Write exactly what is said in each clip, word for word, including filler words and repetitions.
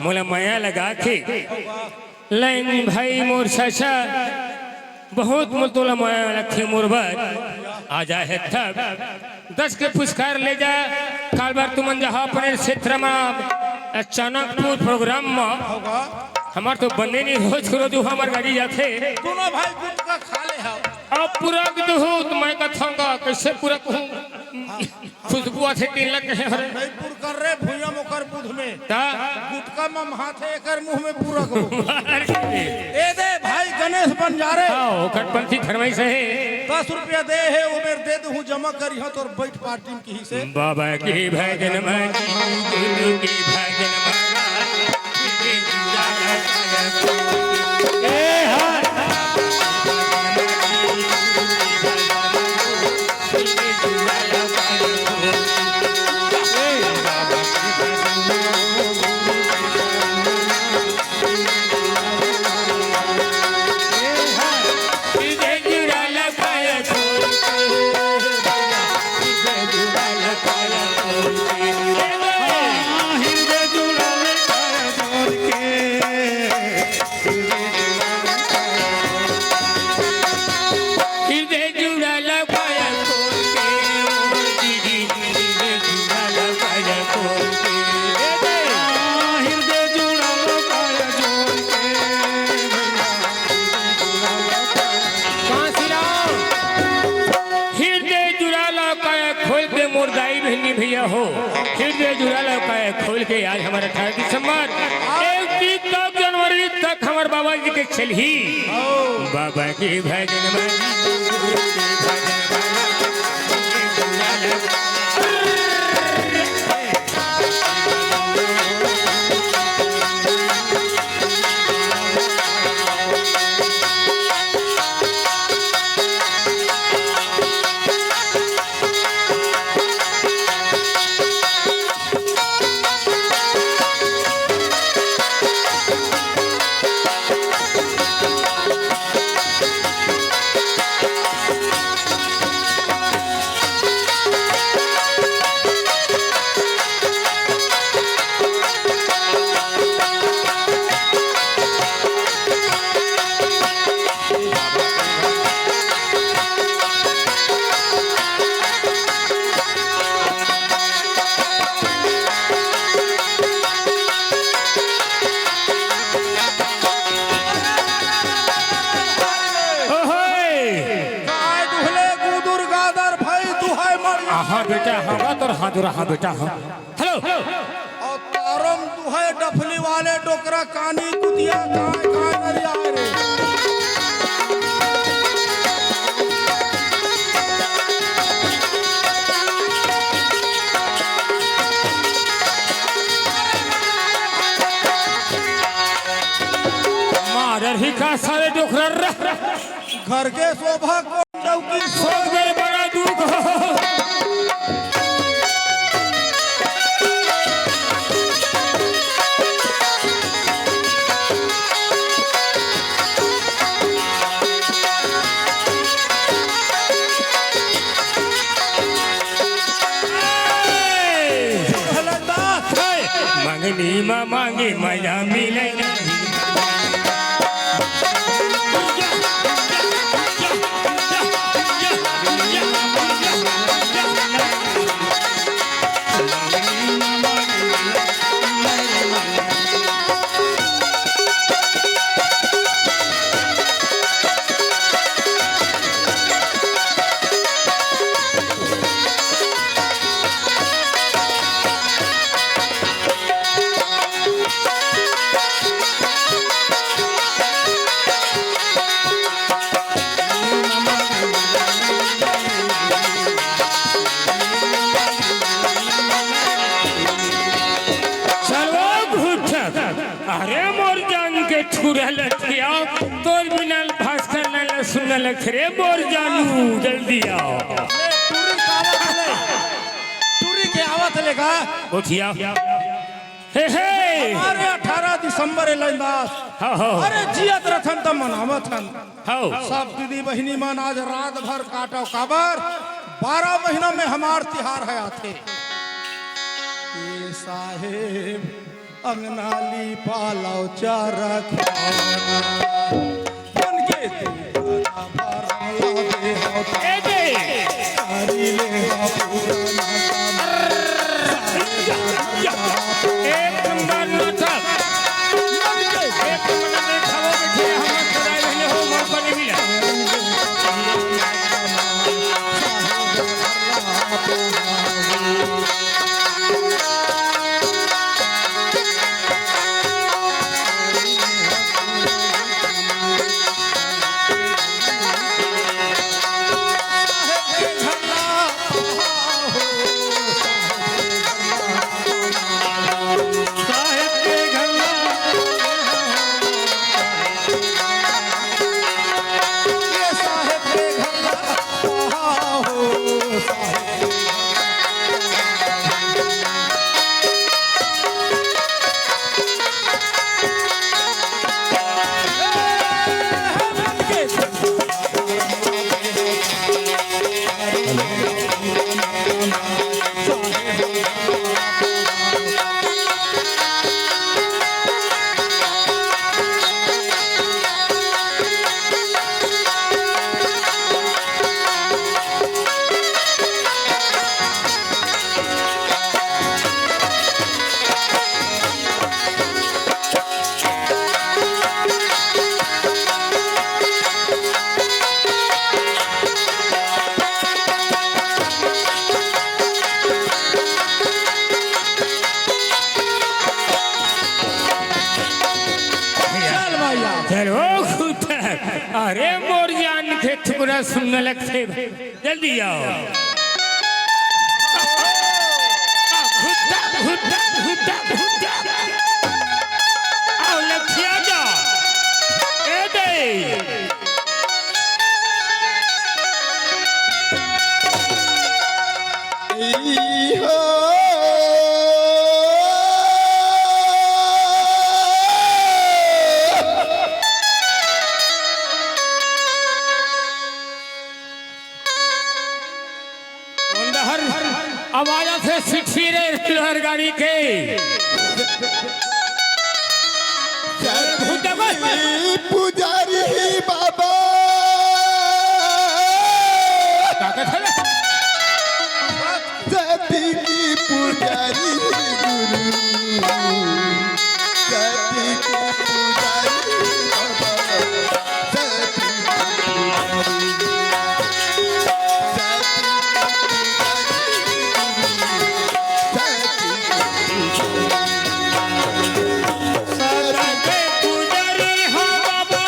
मोला मया लगा के। लेकिन भाई मोर ससा, बहुत मोर तोला मया लगथे मोर बर। आ जाए हे तब दस के पुरस्कार ले जा। काल बर तुमन जहाँ अपने क्षेत्र में अचानकपुर प्रोग्राम में, हमार तो बने नहीं, रोज के रोज हमर गाड़ी जाथे। दोनों भाई गुटखा खा ले हव। अब पूरा के तो हो, तो मैं कथंगा, कैसे पूरा कहूँ? खुशबू आथे, तीन लाख कहे हरे। नहीं पुरकर रे भुइयां मोकर बुध में। ता? गुटका में हाथे एकर मुंह में पूरा करो। ए दे भाई गणेश बंजारे। हाँ, ओखर पंथी फरमाइश हे। दस रुपया दे हे, उमेर दे दूं जमा करिहा तोर बैठ पार्टी में किही से। बाबा की भजन मांगी, गुरु की भजन मांगा। ए हर। कांशीराम, हृदय जुड़ा ला, काया खोल के मोर दाई बहिनी भैया हो, हृदय जुड़ा ला, काया खोल के। आज हमर अठारह दिसंबर, इकतीस जनवरी तक हमर बाबा जी के चलही। बाबा के भजन में ओहोय! काय दुहले गुदुर गादर भई दुहाय मर। आहा बेटा, हवा तोर हाथ रहा बेटा, हाँ। हेलो। अउ तारम दुहाय डफली वाले डोकरा कानी कुतिया काय काय नरिया रे। मार ही का सारे डोकरा रे। घर के शोभा को चौकी सोच गए बड़ा दुख हो। मंगनी मा मांगे मया मिले। चलो घुटक। अरे मोर जान के ठुरा लटकिया, तोर बिना भास्कर लाल सुन लग रे मोर जानू, जल्दी आओ। ले, टूरी के आवत ले। टूरी के आवत ले का? उठिया। हे, हे। अरे अठारह दिसंबर ए लैंदास। हाँ, हाँ। अरे जियत रथन त मनावत हन। हाँ। सब दीदी बहिनी मन आज रात भर काटव काबर, बारह महीना में हमार तिहार हे आथे। ए साहेब। अंगना लीपा लव चरखा, मन के तू बड़ा बड़ा दे हो ए दे। तारी ले हो पूरा ना एक नंबर नाटक। एक नंबर नाटक। हम सदाई रहने हो, मौका नहीं मिला। चल भैया। चल ओ खुद। अरे मोर जान के टुकड़ा सुनने लगथे। जल्दी आओ। घुट्टा, घुट्टा, घुट्टा, घुट्टा। आओ, लखिया जा। ए दे। ई हो। ओंडहर आवाज से सिट्ठी रे रेलगाड़ी के। सरस्वती पुजारी बाबा। का कहत हवे? सती की पुजारी गुरु। सती की पुजारी बाबा।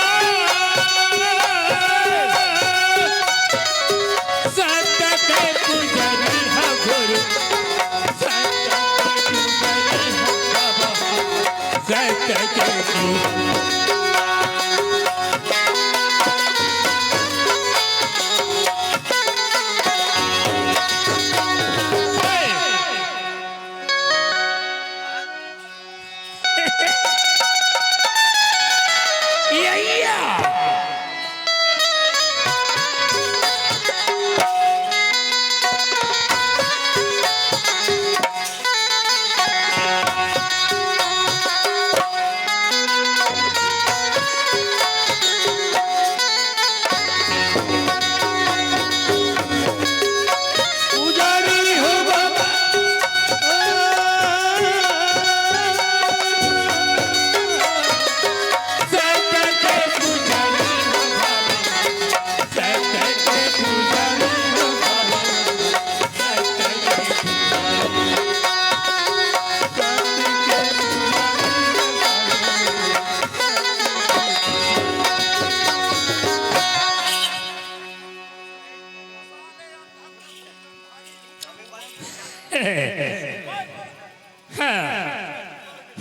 हाँ,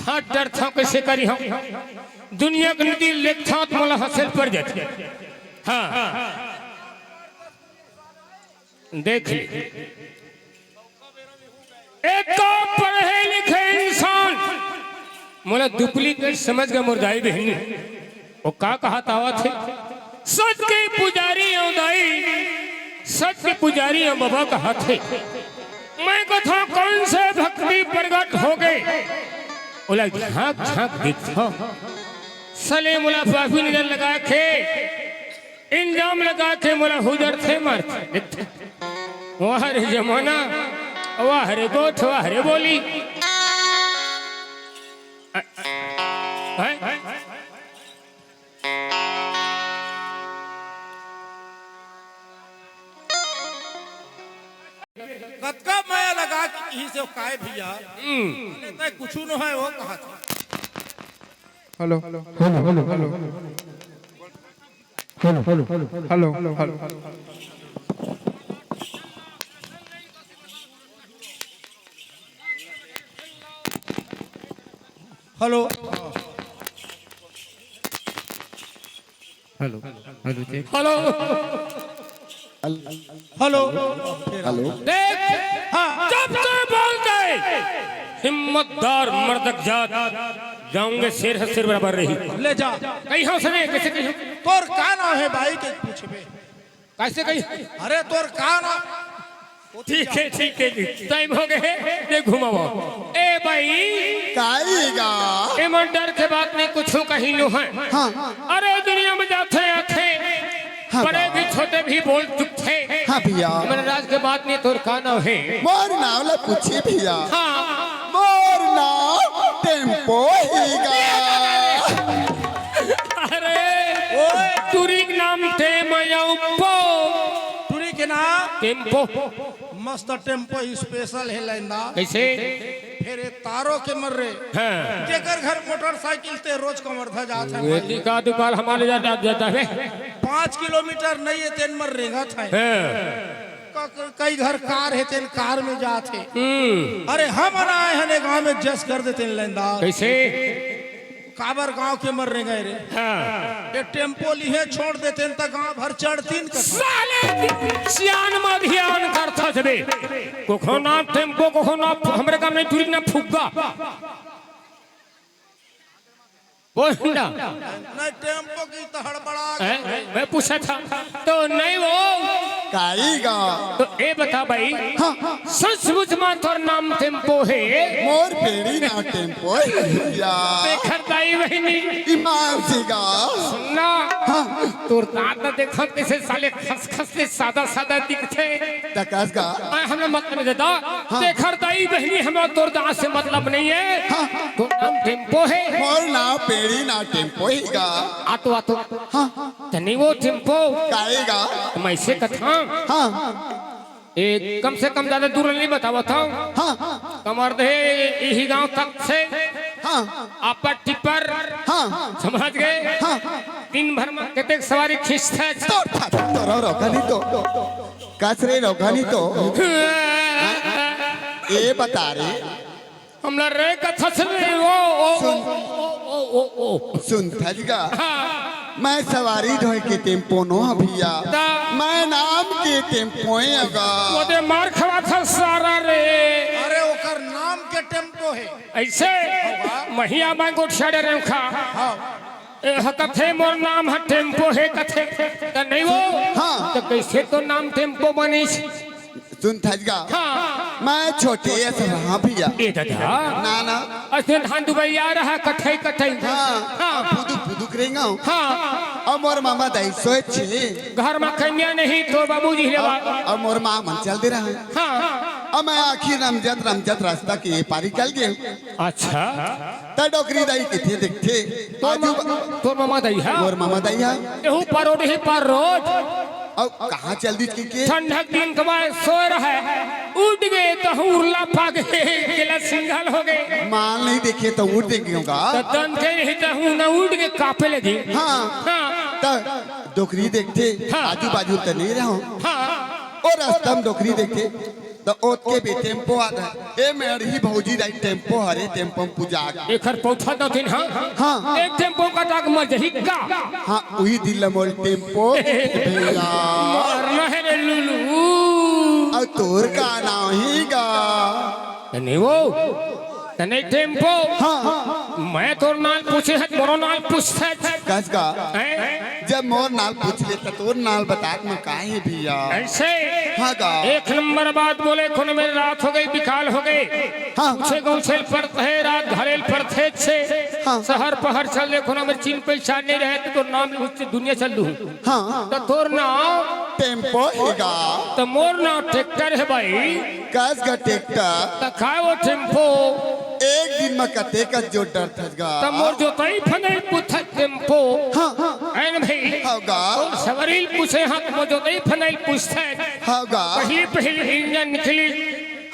हाँ, डरथंव कइसे करिहंव। दुनिया के नदी ल देखथंव त मोला हंसे ल पर जाथे। हाँ, देख ले। एक तो पढ़े लिखे इंसान मोला duplicate समझ गे मोर दाई बहिनी। वो का कहत आवत हे? सच के पुजारी अंव दाई, सच के पुजारी अंव बबा कहत हे। मैं कथंव कौन से भक्ति प्रगट हो गे? ओला झांक झांक देखथव। साले मोला पापी नजर लगा के, इल्जाम लगा के मोला हुदरथे मारथे। वाह रे जमाना, वाह रे गोठ, वाह रे बोली। हैं? कतका मया लगा के किहिस हे काय भैया? हम्म। अरे तय कुछु नो हे वो कहा था। Hello, hello, hello, hello, hello, hello, hello. Hello. Hello, hello, check. Hello. Hello. Hello. देख, हाँ। जब तक बोल दे, हिम्मतदार मर्दक जात, जाऊंगे शेर से शेर बराबर रही। ले जा। कहीं हो सके, कैसे कहीं? तोर का नाम हे भाई के पूछबे? कैसे कहीं? अरे तोर का नाम? ठीक हे, ठीक हे जी, टाइम हो गए हे, दे घुमावा। ए भाई, काई गा? एमन डर के बात नहीं, कुछु कहीं लो हे। हाँ। अरे दुनिया में जाथे आथे, हाँ बड़े बा। भी छोटे भी बोल चुकथे। हाँ भैया। एमन राज के बात नहीं, तोर का नाम हे? मोर नाम ला पूछे भैया। हाँ। मोर नाम टेम्पो हे गा। अरे, ओए। टुरी के नाम टेम अउ पो। टुरी के नाम? टेम्पो। मस्त टेम्पो स्पेशल हे लैंदा। कैसे? फेर ए तारो के मर रे। हाँ। जेकर घर मोटरसाइकिल ते रोज कवर्धा जात हे वे भाई। टिका दुकाल हमारे जा, जा, जाता है। पाँच किलोमीटर नहीं हे तेन मर रेंगत हे। हाँ। क-, क-, कई घर कार हे तेन कार में जात हे। हम्म। अरे हमन आए हन ए गांव में जस कर देतेन लैंदा। कैसे? काबर गांव के मर रेंगे रे? हाँ। ए टेम्पो लिहे छोड़ देतेन त गांव भर चढ़तीन कर। साले सियान म धियान करथस बे। कोखो ना टेम्पो, कोखो ना फु-, हमरे काम नहीं टुरी ना फुग्गा। बोल ना। नहीं टेम्पो की तो हड़बड़ा हैं? मैं पूछा था तो नहीं वो। काई गा? तो ए बता भाई, हाँ। सचमुच मा तोर नाम टेम्पो हे? मोर बेड़ी ना टेम्पो हे भैया। देखर दाई बहिनी। ईमान से गा। सुनना। हाँ। तोर दांत देखत कैसे साले खसखस ले सादा सादा दिखथे। त कस गा? आ, हमला मतलब नहीं देता। हाँ। देखर दाई बहिनी, हमला तोर दांत से मतलब नहीं हे। हाँ। तोर नाम टेम्पो हे। मोर नाम बेड़ी ना टेम्पो हे गा। आ तो, आ तो। हाँ। तनी वो टेम्पो। काई गा? मैं से कथा। हाँ। ए, कम से कम ज्यादा दूर नहीं बतावत हूँ। हाँ। कमर दे इही गांव तक से। हाँ। आपा टिप्पर। हाँ। समझ गए? हाँ। दिन भर में कतेक सवारी खींचथे। तो, तो, तो, रो, रोका नहीं तो। कस रे रोका नहीं तो। हाँ? ए बता रे। हमला रे कथा से रे, ओ, ओ, सुन। ओ, ओ, ओ, ओ, ओ। सुनथस गा। हाँ। मैं सवारी ढोए के टेम्पो नो हंव भैया। ता। मैं नाम के टेम्पो हे गा। ओदे मार खवाथस सारा रे। अरे ओकर नाम के टेम्पो हे। ऐसे होगा। महिया मांगो छड़े रे खा। हाँ। ए, ह कथे मोर नाम ह टेम्पो हे कथे, त नहीं वो? हाँ। त कैसे तो नाम टेम्पो बनिस? सुनथस गा। हाँ। मैं छोटे अस रहा भैया। ए दादा। ना, ना। अइसने धान दुबैया रहा कठई कठई। हाँ। हाँ। फुदुक फुदुक रेंगव। हाँ। अउ मोर मामा दाई सोए छे। घर मा कन्या नहीं तो बाबूजी लेवा। अउ, अउ मोर माँ मन चल दे रहा। हाँ। अउ मैं आखिर रमजत रमजत रास्ता के ए पारी चल गेंव। अच्छा। त डोकरी दाई कथे देखथे, तोर आजू मा-, बा-, तोर ममा दाई हा? मोर ममा दाई हा। एहू पार रोड ही पार रोड। अउ कहाँ चल दिस के? ठंडक दिन के बाद सोए रहे, उठ गे त उरला पागे, गेला सिंघल हो गे। माल नहीं देखे त उठ देखे होगा। त दन के नहीं त हूँ न उठ के कांपे लगी। हाँ। हाँ। त डोकरी देखथे, हाँ। आजू बाजू त नहीं रहो। हाँ। ओ रास्ता में डोकरी देखथे, त ओतके भी टेम्पो आत हे। ए मेर ही भौजी दाई टेम्पो हरे, टेम्पो में पूजा। एकर पौथा दथिन, हाँ? हाँ। एक टेम्पो का टाक मर जही का? हाँ, उही दिल मोल टेम्पो। भैया। मरना हे रे लुलू। अउ तोर का नाम ही गा? तने वो, तने टेम्पो। हाँ। मैं तोर नाल पूछे हत, मोरो नाल पूछत। कस का? हैं? जब मोर नाल पूछ ले, त तोर नाल बतात म का हे भैया? ऐसे? हाँ गा। एक नंबर बात बोले, कोनो मेर रात हो गई, बिकाल हो गई। हाँ। पूछे गौछे ल परत हे, रात घरे ल परत हे छे। हाँ। शहर पहर चल दे, कोनो मेर चिन्ह पहचान नहीं रहे, त तोर नाम उच्च दुनिया चल दूँ। हाँ। त तोर नाम टेम्पो हे गा। त मोर नाम ट्रैक्टर हे भाई। कस गा ट्रैक्टर। त काय वो टेम्पो? एक दिन म कतेक जोत डरथस गा। त मोर जोतई फंदई पूछत टेम्पो। हाँ, हाँ। एन भाई। हाँ गा। तोर सवारी ल पूछे हाँ, त मोर जोतई फंदई ल पूछत। हाँ गा। पहली पहली इंजन निकली।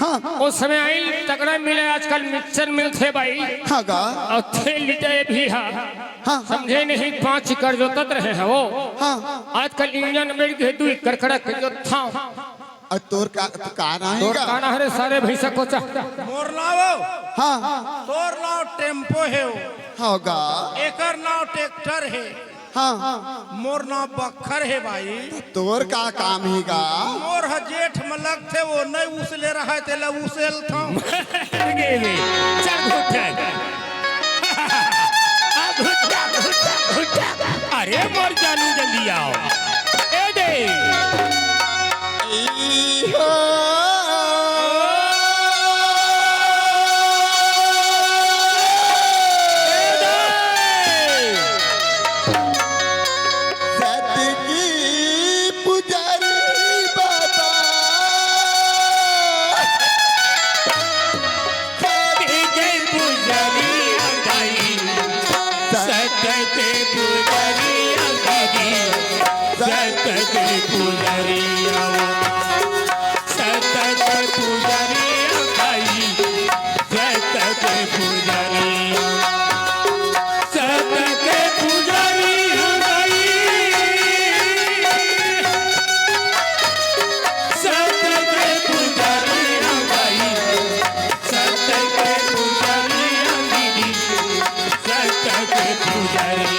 हाँ। ओ समय आइल तगड़ा मिले, आजकल मिक्सचर मिलथे भाई। हाँ गा। अउ तेल लीटर भी हा। हाँ, हाँ। समझे नहीं, पाँच एकड़ जोतत रहे हैं वो। हाँ। आजकल इंजन मिल गए, दू एकड़ कड़क जोतथाव। अउ तोर का, तोर का नाम हे गा? तोर का नाम हरे सारे भैंसा कोचा? मोर नाव हो। हाँ। तोर नाव टेम्पो हे हो। हाँ गा। एकर नाव ट्रैक्टर हे। हाँ। मोर नाव बखर हे भाई। तोर का काम हे गा? मोर ह जेठ म लगथे, वो नहीं उसले रहा हे, तेला उसेलथाव। मर गे बे। चल घुट। आ घुट, घुट, घुट। अरे मोर जानू जल्दी आव। ए दे। ई हो। ए दे। सत की पुजारी बाबा। सत के पुजारी अंगाई, सत के पुजारी अंगाई, सत के पुजारी अंगाई। सत के पुजारी अंगाई, सत के पुजारी, सत के पुजारी अंगाई, सत के पुजारी अंगाई, सत के पुजारी अंगाई, सत के पुजारी,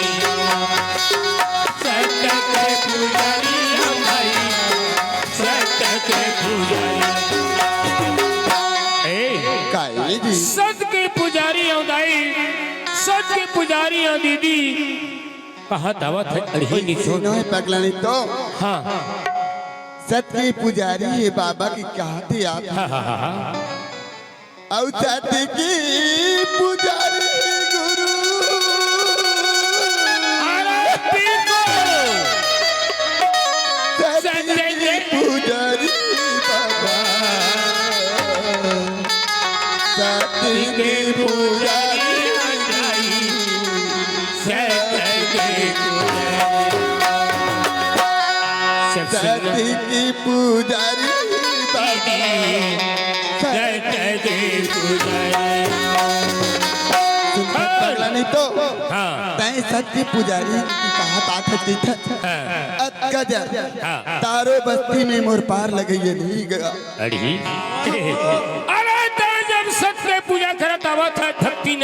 सत के पुजारी अंगाई। सत के पुजारी। ए, काहे जी? सत के पुजारी अउ दाई, सत के पुजारी अउ दीदी, कहाँ दावत हे, अड़ही नहीं छोड़। नोहे पगला नहीं तो। हाँ। सत के पुजारी हे बाबा की कहा थे आप? हाँ, हाँ, हाँ, हाँ। अउ सत की पुजारी गुरु। अरे पीको। सत की पुजारी बाबा। सत की पुजारी। सत की पुजारी। सत की पुजारी बाबा। सत की पुजारी। सुन, पगला नहीं तो। हाँ। तैं सत की पुजारी की कहा बात है, ठीक है? हाँ। अत गजर। हाँ। तारो बस्ती में मोर पार लगइए नहीं गया। अड़ी। अरे तैं जब सत के पूजा करत आवत है, भक्ति न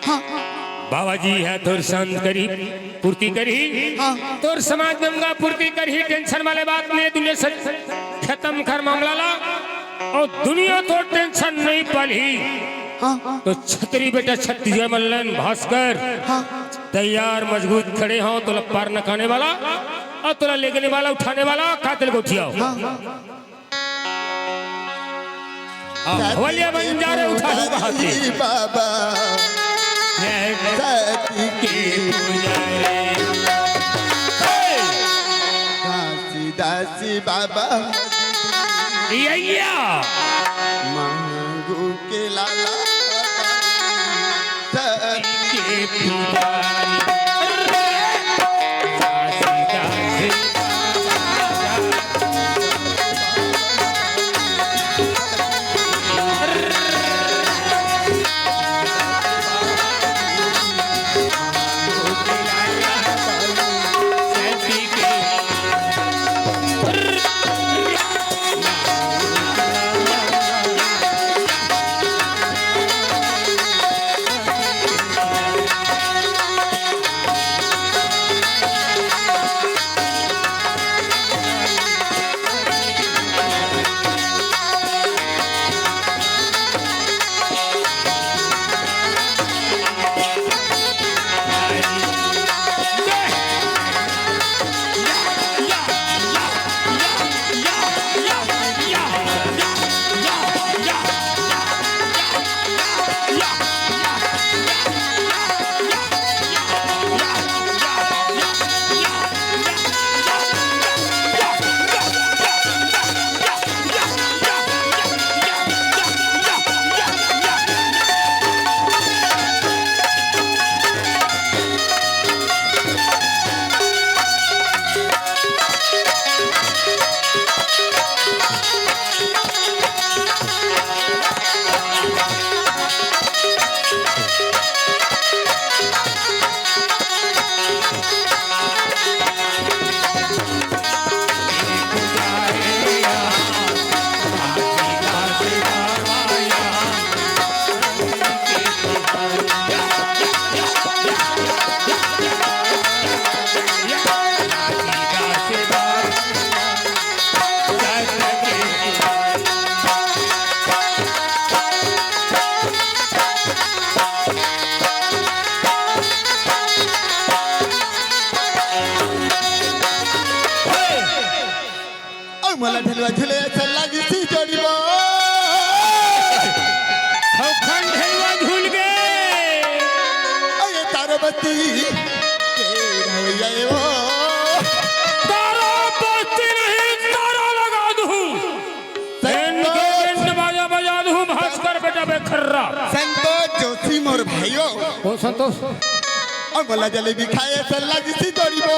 हाँ। बाबा जी हे तोर शांत करही, पूर्ति करही। हाँ। तोर समाज गंगा पूर्ति करही, tension वाले बात नहीं, दुनिया से खत्म कर मामला ला, अउ दुनिया तो tension नहीं पालही। हाँ। तो छतरी बेटा छत्तीसगढ़ मल्लन भास्कर हाँ। तैयार मजबूत खड़े हो, तोला पार नकाने वाला अउ तोला लेगने वाला, उठाने वाला, कातिल को उठियाओ। हाँ। हाँ, हवलिया बंजारे उठा लूँ कहा के। बाबा। जय सती के पुजारी। हे! दासी दासी बाबा। यैया। मांगू के लाला। सती के पुजारी। मोला ढेलवा झूले अइसन लागिस जोड़ी बो। अउ खन ढेलवा झूल गे। अरे तारो बत्ती के रहवैया ए वो। तारो बत्ती नहीं, तारा लगा दूं। संतोष। बैंड बाजा बजा दूं, भास्कर बेटा बेखर्रा। संतोष जोशी मोर भाइयो। ओ संतोष। अउ मोला जलेबी खाए अइसन लागिस जोड़ी बो।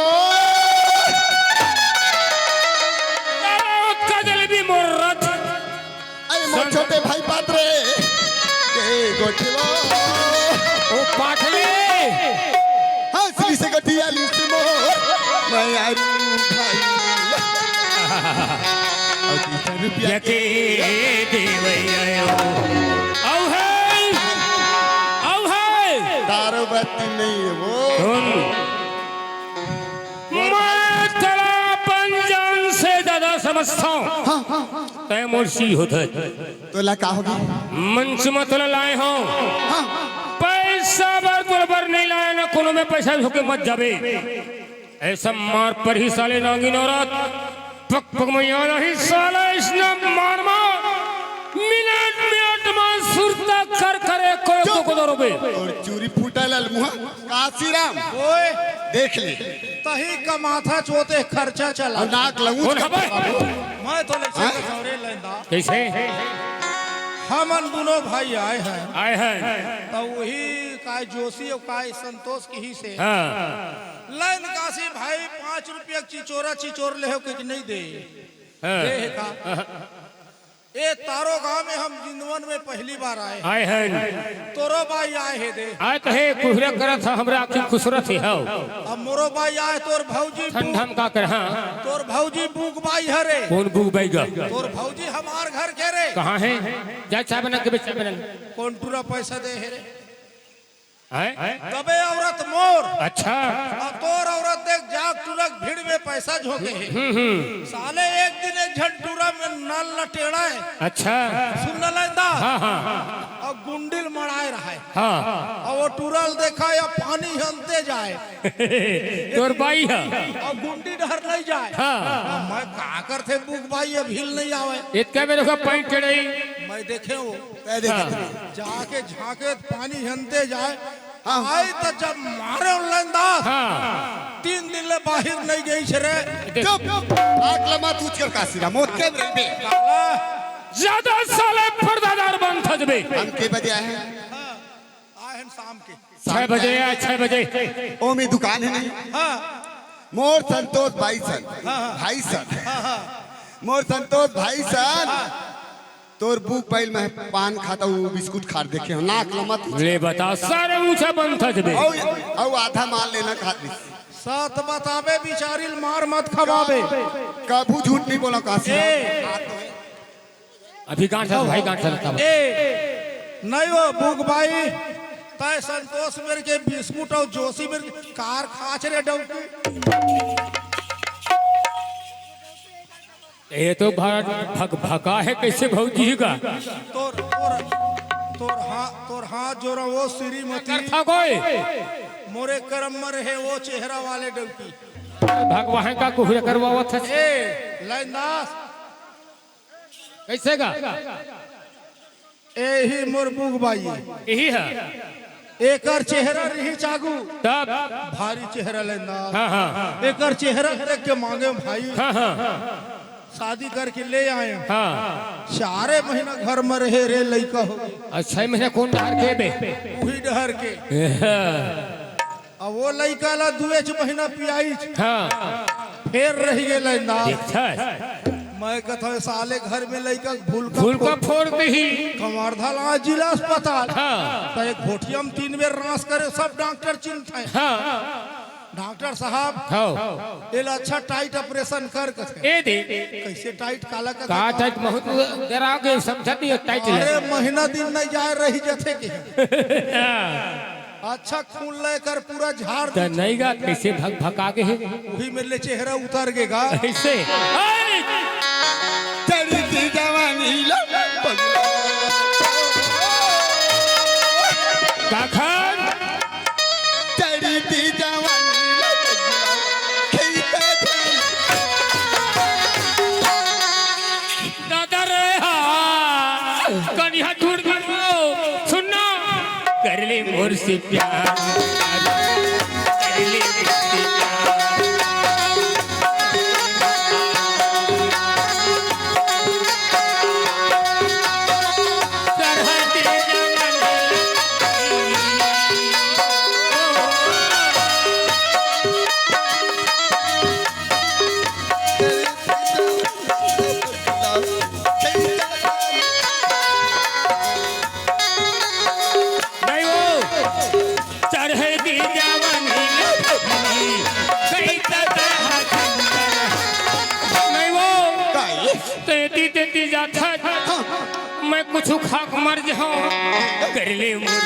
अरे ओतका जलेबी मोर रथ। अरे मोर छोटे भाई पात्रे। ए गोठवा। ओ पाठले। हंसी से गठिया लिस मोर। मैं आरू भाई। अउ तीस रुपया के देवैया। अउ है। अउ है। तारो बत्ती नहीं है वो। सुन। मैं तेला अपन जान से ज्यादा समझता हूँ। हाँ, हाँ, हाँ। तय मोर सी होत है। तोला का होगे? मंच म तोला लाए हंव। हाँ। पैसा बर तोला बर नहीं लाए ना, कोनो में पैसा धोके मत जाबे। अइसन मार परही साले नागिन औरत। पग पग म याद आही साला, अइसना मार मार। मिनट मिनट म सुरता कर करे कोई चुप। को को दरोबे। अउ चूरी फूटा लाल मुहा। काशीराम। ओए। देख ले। तही कमाथा चोते खर्चा चला। अउ नाक लगू। कौन हबे? मैं तो लेके हैं? सौरे लेंदा। कइसे? हमन दुनों भाई आए हन। आए हन। त वही काय जोशी अउ काय संतोष किहिसे। हाँ। लैन काशी भाई पाँच रुपया के चिचोरा चिचोर ले हो कि नहीं दे? हाँ। दे हे का? हाँ। ए तारो गांव में हम जिंदवन में पहली बार आए। आए हन। तोरो बाई आए हे दे। आए त हे, कुहरा करत ह, हमरा आँखी खुसरत हे हव। अब मोरो बाई आए, तोर भौजी ठंडा बू-, में का कर, हाँ। तोर भौजी बूक बाई हरे। कौन बूक बाई गा? तोर भौजी हमार घर के रे। कहाँ हे? जा चाय बना के बेच, चाय बना। कौन टूरा पैसा दे हे रे? हैं? तबे औरत मोर। अच्छा। अब तोर औरत देख, जाग टूरा के भीड़ में पैसा झोंके हे। हम्म, हम्म। साले एक दिन एक झन टूरा में नल ल टेढ़ाए। अच्छा। सुन न लेंदा। हाँ, हाँ। अउ गुंडी ल मड़ाए रहय। हाँ। अउ वो टूरा ल देखय या पानी हनते जाय। तोर बाई ह। अउ गुंडी डहर नहीं जाय। हाँ। अब मैं का करथे, बूक बाई अब हिल नहीं आवय। इतका बेर ओकर पैंट टेढ़ाई। मैं देखे हंव। मैं देखे हाँ। हंव। जाके झांके त पानी हनते जाय। हाँ। आय त जब मारे लैनदास, हाँ। तीन दिन ले बाहिर नहीं गइस रे। चुप। आँख ल मत ऊंच कर काशीराम, मोर के रहिबे। साला। ज्यादा साले पर्दादार बनथस बे। हम के बजे आए हन? हाँ। आए हन शाम के। छह बजे आए, छह बजे। ओमे दुकान हे नहीं? हाँ। मोर संतोष भाई सन। हाँ, हाँ। भाई सन। हाँ, हाँ। मोर संतोष भाई सन। हाँ। तोर बूक बाई ल मैं पान खाथंव, बिस्कुट खात देखे हंव, नाक ल मत। ले बता, सारे ऊंचा बनथस बे। अउ, अउ आधा माल लेना खात दिस। सत बताबे, बिचारी ल मार मत खवाबे। कभू झूठ नहीं बोला काशी। ए। अभी गांठ हला भाई, गांठ हला तब। ए, नहीं वो बूक बाई, तय संतोष मेर के बिस्कुट अउ जोशी मेर के कार खाच रे डौकी। ए तो भक-, भक-, भका हे कइसे भौजी का? तोर, तोर, तोर हा-, तोर हाथ जोरा वो श्रीमती। करथा कोई? मोरे करम म रहे वो चेहरा वाले डौकी। भगवान का कुहरे करवावत हे। ए, लैनदास। कइसे गा? एही मोर बूक बाई। एही ह। एकर चेहरा रिहिस आगू। तब? भारी चेहरा लैनदास। हाँ, हाँ। एकर चेहरा देख के मांगे भाई। हाँ, हाँ। शादी करके ले आए। हाँ। चारे महीना घर म रहे रे लइका हो। अउ छह महीना कौन डहर के बे? उही डहर के। अब वो लइका ला दुएच महीना पियाइच। हाँ। फेर रहि गे लैनदास। देखथस। मैं कथंव साले घर में लइका भूलका भूलका फोड़, फोड़ दिही। कमारधाल आज जिला अस्पताल। हाँ। त एक घोटिया म तीन बेर रास करे, सब डॉक्टर चिंता हे। हाँ। डॉक्टर साहब, हाँ। एला अच्छा टाइट ऑपरेशन कर कथे। ए दे। कइसे टाइट काला कथे? का टाइट? बहुत डरा गे, समझत नहीं टाइट ले। अरे महीना दिन नहीं जाय, रहि जथे के। हाँ। अच्छा खून लेकर पूरा झाड़ त दे। नहीं गा, कइसे भक भका गे हे? उही मेर ले चेहरा उतर गे गा। कइसे? हाय! चढ़ी थी जवानी लो। काखन? चढ़ी थी जवानी लो। खींचा थी। मोर से प्यार, कर ले मोर से प्यार। सरहद जंगल नहीं वो, चढ़े दी जवानी, कई कदा नहीं वो, का ये? तेती तेती जाथस, हाँ। मैं कुछु खा के मर जाऊं, कर ले मोर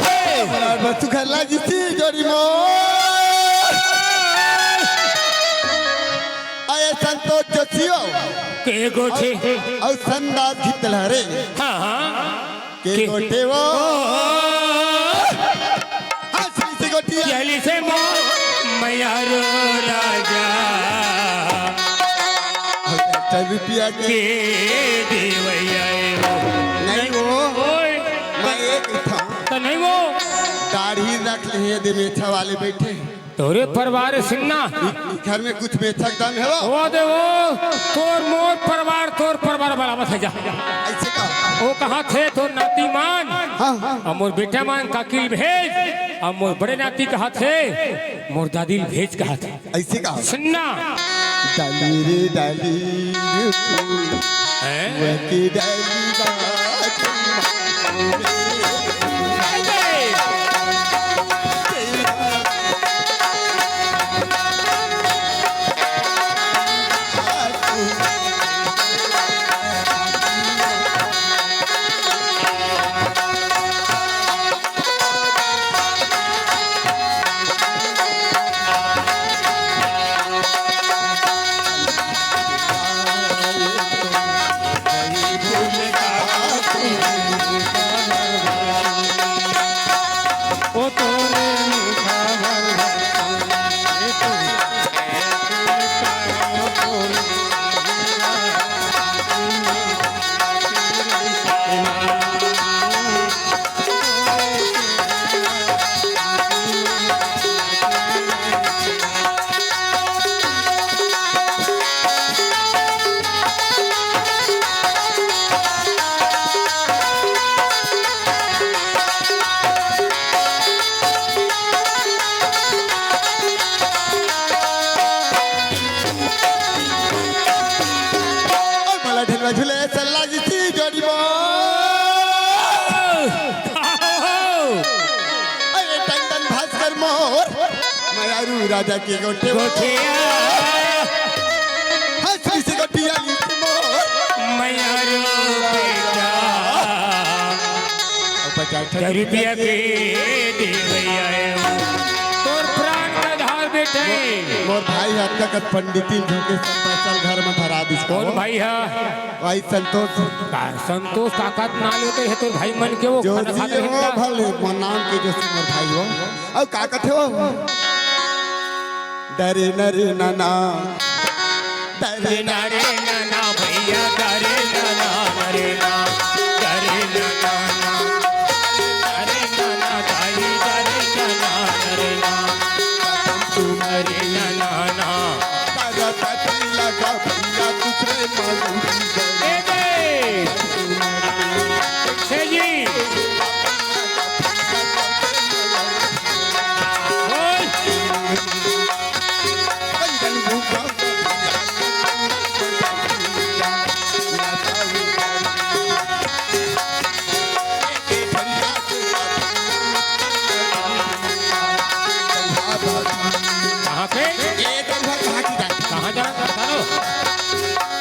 से बराबर तू घर ला जीती जोड़ी मोर। अरे संतोष जोशियो। के गोठे? अउ संदा धितलहरे। हाँ, हाँ। के के गोठे वो? हाँ, श्री से गोठिया। चली से मो मयारो राजा। अउ दस रुपया के के देवैया ए वो। नहीं वो। ओए। मैं एक था। तो नहीं वो। दाढ़ी रख ले, ये दे मेछा वाले बैठे। तोरे परवार सिन्ना। घर में कुछ मेछा दम है वो? वो दे वो, तोर मोर परवार, तोर परवार बराबर है जा। ऐसे का? वो कहा थे तोर नाती मान, हाँ, हाँ। अउ मोर बेटा मान काकिल भेज, अउ मोर बड़े नाती कहा थे, मोर दादी भेज कहा थे। ऐसे का? सिन्ना। डाली रे डाली रे तू, हैं? वकी डाली बात। अउ मला ढेलवा झूले सल्ला जी सी जोड़ी बो। अरे टंडन भास्कर मोर मयारू राजा के गोठे। गोठिया। हंस किसी गोठिया ली मोर। मयारू बेटा। अब पचास रुपया के दे भैया। तोर प्राण का आधार बेटे। मोर भाई, अतका कत पंडिती झोंके सब पैसा घर में धरा दिस का कौन वो। भाई है? भाई संतोष। का संतोष काका ना लेते है तोर भाई मन के वो जो खाना खाते हैं हो का? भले, मोर नाम के जो मोर भाई हो। अउ का कथे हो? डरे न रे नना। डरे न रे नना भैया, डरे नना, डरे ना, डरे नना, डरे नना दाई, डरे नना, डरे ना, तू डरे नना ना। ए दे। से जी। बोल। कहाँ के? ए, तो घर कहाँ की जाए? कहाँ जाना? बता दो।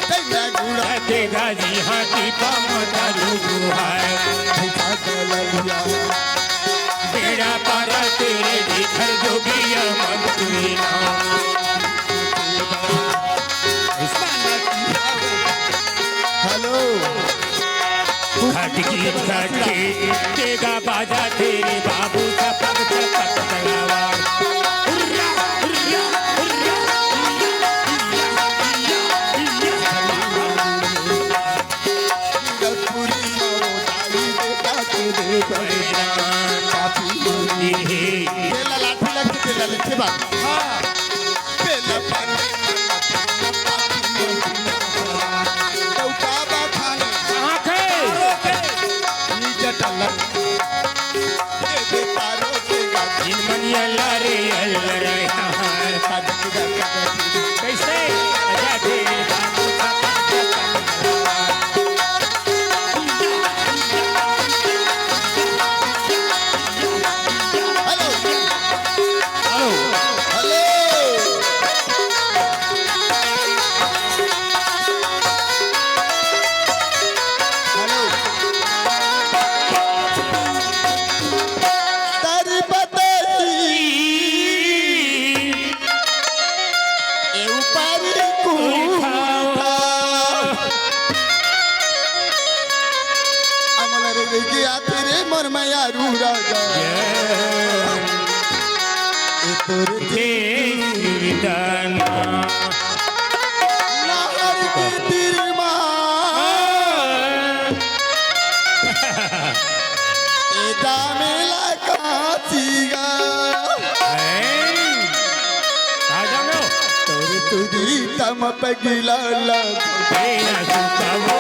तेरा गुड़ा। तेरा जी हाँ की पाँव तारू जो है। भैया चल लिया। बेड़ा पारा तेरे जी घर जोगिया मंगतुरी ना। हेलो। खटकी खटकी देगा बाजा तेरे बाबू का पग चपक तलवार। Hurrah, hurrah, hurrah, hurrah, hurrah, hurrah. तेला लाठी लग के तेला लिखे बा। हाँ। तेला पानी। चौका बा खाने। कहाँ के? ई जटल। ए बेपारो के गाती। जिन मनिया लारे अल्लाह रे हाँ। कैसे? आजा दे बाबू का हेलो। हेलो। हेलो। हेलो। तारी बदली। ए ऊपरी कुठा। अमला रे रे के आते रे मोर मयारू राजा। ए तोर देश विधाना। नहर के तीर मा। ए जामेला काचिगा। हैं? कहाँ जानो? तोर तुदी तम पगिला ला। तेरा सुतावो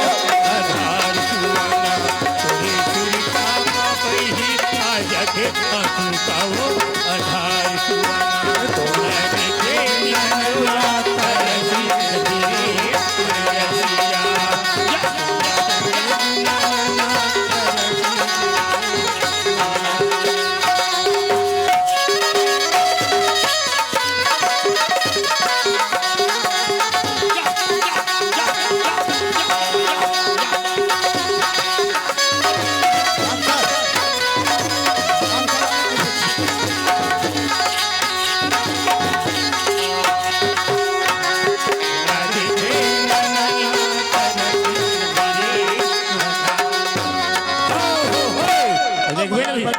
आधार सुआना। तोरे सुरता मा पही आ जाके आ सुतावो आधार सुआना। तोरा देखे ननवा तरसी रे रसिया।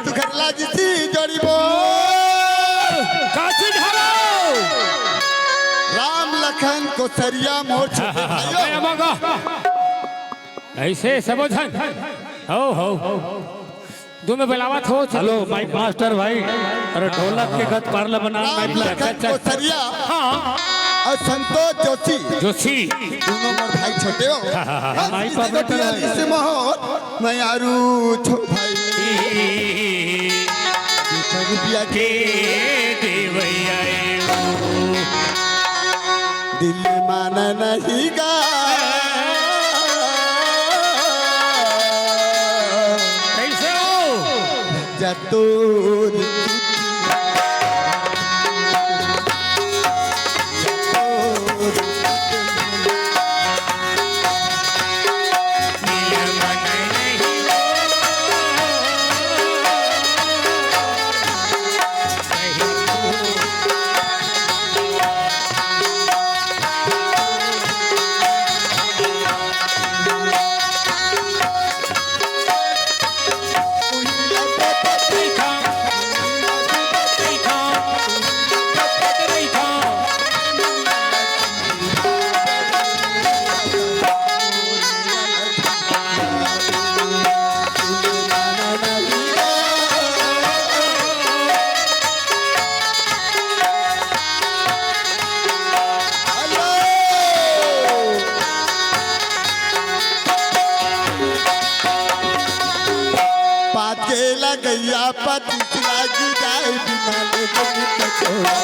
तू करला जिसी जोड़ी बोल। काची ढालो। राम लखन कोसरिया मोर छोटे भाइयों। अबे अमगा। ऐसे सबो झन। हो, हो। दू में बुलावत हो। हेलो, माइक मास्टर भाई, अरे ढोलक के गत पार ला बना, राम माइक लखन अच्छा, अच्छा। कोसरिया हाँ। और संतोष जोशी। जोशी। दोनों मोर भाई छोटे हो। हाँ, हाँ, हाँ, हाँ। माइक पर बैठल है। इसे मोहर, मैं आरू छो भाई। बीस रुपया के देवैया एगो। दिल माना नहीं गा। कैसे हो? जतोर पाके लगैया पति लागी जाए बिना ले गई कचोरा।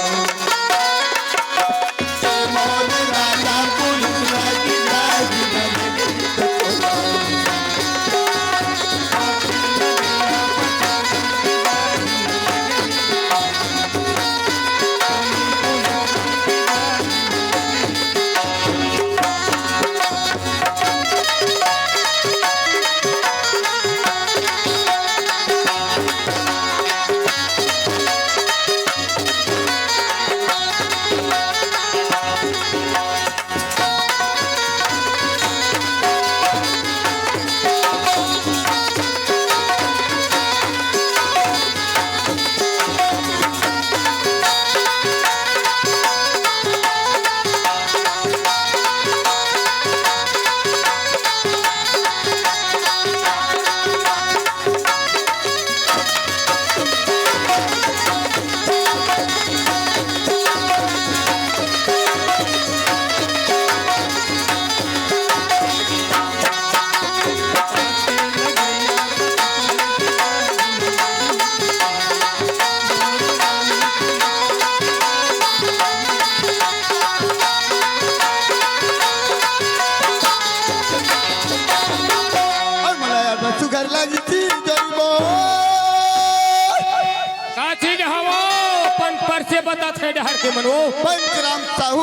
बतात हे डहर के मन वो। पंचराम साहू।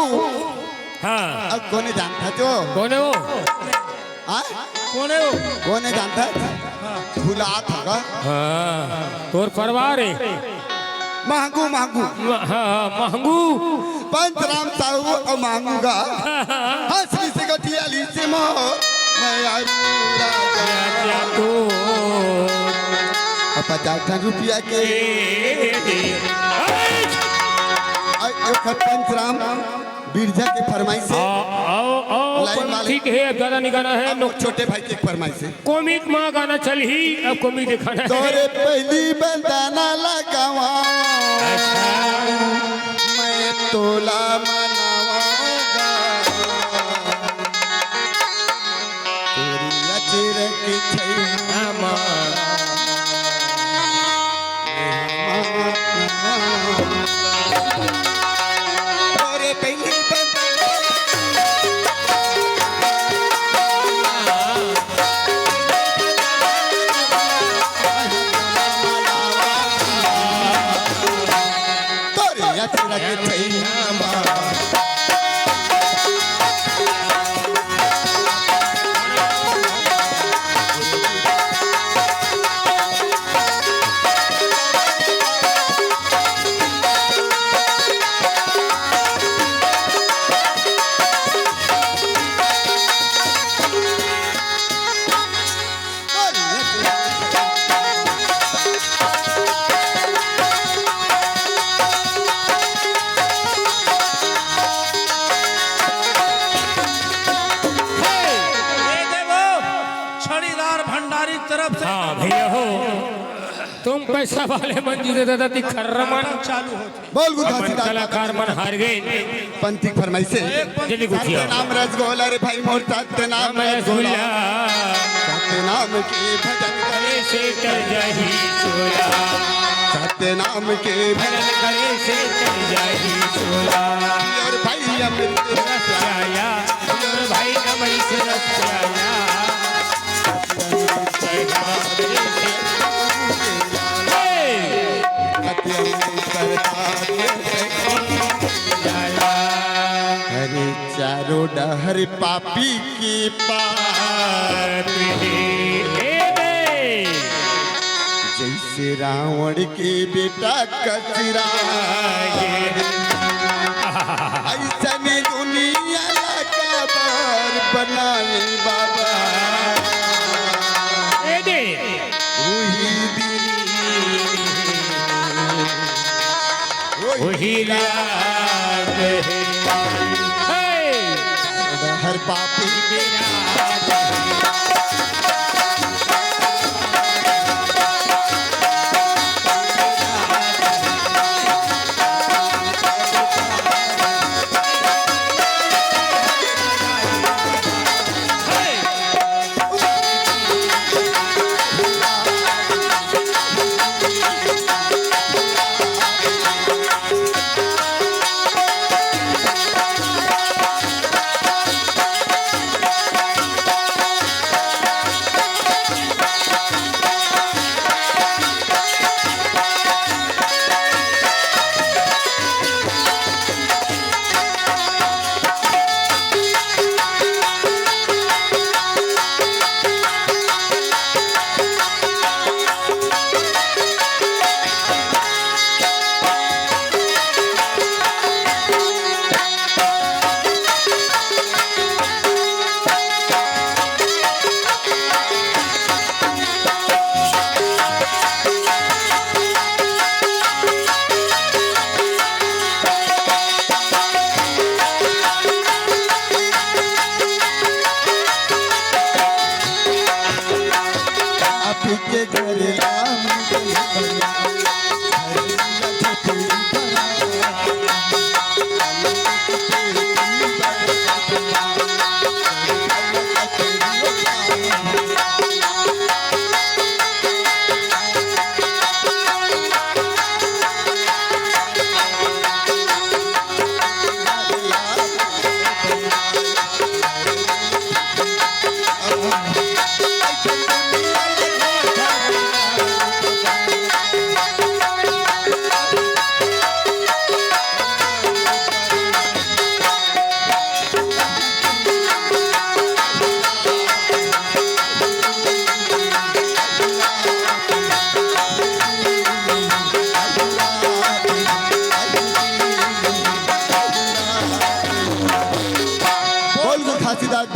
हाँ। अब कोने जानता जो? कोने वो? हाँ? कोने वो? कोने जानता? भुला था का? हाँ, तोर परवार हे। महंगू, महंगू। म-, हाँ, हाँ, महंगू। पंचराम साहू अउ महंगू का। हाँ, हाँ। हंसी से गठिया ली से मो। मैं आलू राजा। राजा तो। अब पचास ठन रुपया के। ए, ए, ए। अरे! अरे, अरे, पंचराम बिरजा के फरमाइश हे। आओ, आओ, आओ, लाइन वाले। ठीक हे, ज्यादा नहीं गाना हे। अब छोटे भाई के फरमाइश हे। कोमिक मा गाना चलही, अब कोमिक दिखाना हे। तोरे पहली बंदाना लगावा, अच्छा। मैं तोला मनावागा। तोरी अचरक छैया मा। तोरे पहली बंदाना। तोरे अचरक छैया मा। ये देखो, छड़ीदार भंडारी तरफ से हाँ भैया हो, तुम पैसा वाले मन जी दे दादा ती खर्रमन। चालू होते। बोल गुरु अपन घासीदास कलाकार मन हार गए। पंथी फरमाइश हे। जल्दी गुथिया। सत्यनाम रसगोला रे भाई मोर, सत्यनाम नाम रसगोला। रसगुल्ला। सत्यनाम के भजन करे करे से कर जाही चोला। सत्यनाम के भजन करे से कर जाही चोला। और भाई अमृत रस आया, और भाई अमृत रस आया। अरे चारों डहर पापी के पाप हे। जैसे रावण के बेटा कचरा हे। ऐसने दुनिया ला काबर बनाए बाबा। ए दे। वही दिन, वही रात हे। हे। हर पापी के रात हे।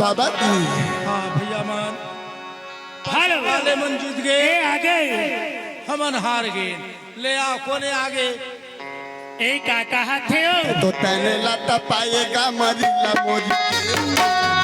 बाबा जी। हाँ भैया मन, हेलो। वाले मन जीत गए, ए, आगे। हमन हार गए। ले आ, कोने आगे? ए, का कहत हे ओ? तो तैने ला त पाएगा मरी ला मोरी के।